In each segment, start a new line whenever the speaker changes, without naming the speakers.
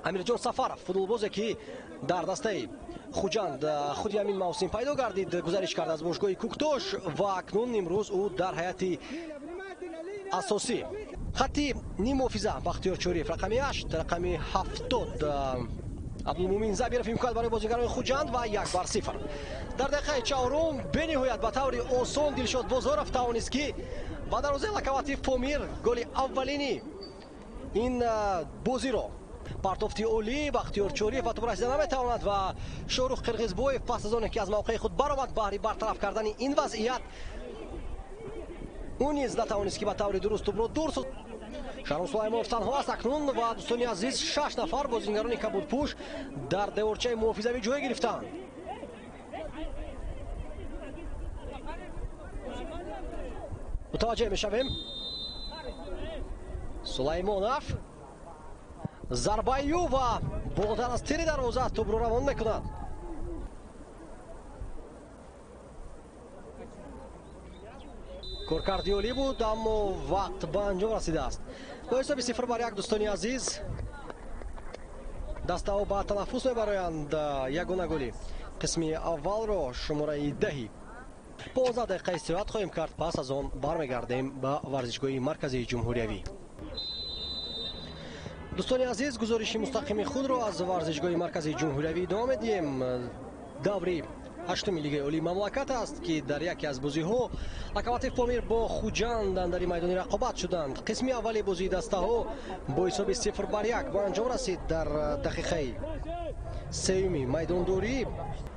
Амирҷон Сафаров, футболбозе ки дар дастаи Хуҷанд худи ҳамин мавсим пайдо гардид, гузариш кард аз бошгоҳи Куктош ва акнун имрӯз ӯ дар ҳайати асосӣ. Хатти ниммуҳофиза Бахтиёр Чориев рақами 8, рақами 70 Абдулмумин Забиров имкон барои бозигарони Хуҷанд ва 1-0. Дар дақиқаи чаҳорум бениҳоят ба таври осон Дилшод Бозоров тавонист ки ба дарвозаи Локомотив Помир голи аввалини ин бозиро партофти олӣ Бахтиёр Чориев ба тӯб расида наметавонад ва Шоҳрух Қирғизбоев пас аз оне ки аз мавқеи худ баромад баҳри бартараф кардани ин вазъият, ӯ низ натавонист ки ба таври дуруст тӯбро дур созад. Шаҳром Сулаймонов танҳо аст акнун ва дӯстони азиз, 6 нафар бозигарони кабудпӯш дар деворчаи муҳофизавӣ ҷой гирифтаанд. Мутаваҷҷеҳ мешавем. Сулаймонов зарбаи ӯ ва болотар аз тири дарвоза тӯбро равон мекунад. Коркарди олӣ буд, аммо вақт ба анҷом расидааст. Бо ҳисоби 0-1 дӯстони азиз, дастаҳо ба танаффус мебароянд. Ягона голи қисми аввалро шумораи 10 15 дақиқа истироҳат хоҳем кард, пас аз он бармегардем ба варзишгоҳи марказии ҷумҳуриявӣ. Дӯстони азиз, гузориши мустақими худро аз варзишгоҳи марказии ҷумҳуриявӣ идома медиҳем. Даври ҳаштуми лигаи олии мамлакат аст ки дар яке аз бозиҳо Локомотив Помир бо Хуҷанд андари майдони рақобат шуданд. Қисми аввали бозии дастаҳо бо ҳисоби 0-1 ба анҷом расид. Дар дақиқаи сеюми майдондорӣ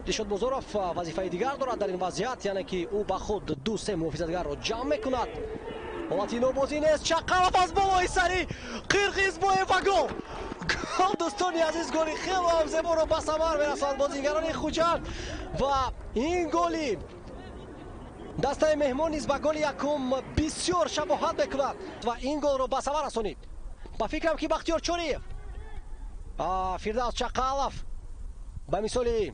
Дилшод Бозоров вазифаи дигар дорад дар ин вазъият, яъне ки ӯ ба худ 2-3 муҳофизатгарро ҷамъ мекунад. Ҳолати нобозӣ нест. Чақалов аз болои сари Қирғизбоев ва гол! Гол, дӯстони азиз, голи хело ҳам зеборо ба самар мерасонанд бозигарони Хуҷанд ва ин голи дастаи меҳмон низ ба голи якум бисёр шабоҳат мекунад ва ин голро ба самар расонид. Ба фикрам ки Бахтиёр Чориев, Фирдавс Чақалов ба мисоли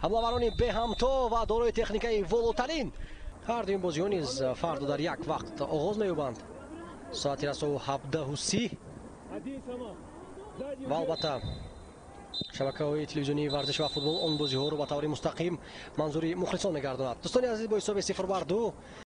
ҳамлаварони беҳамто ва дорои техникаи волотарин ҳар дуи ин бозиҳо низ фардо дар як вақт оғоз меёбанд, соати расо 17:30 ва албатта шабакаҳои телевизионии варзиш ва футбол он бозиҳоро ба таври мустақим манзури мухлисон мегардонад. Дӯстони азиз, бо ҳисоби 0-2.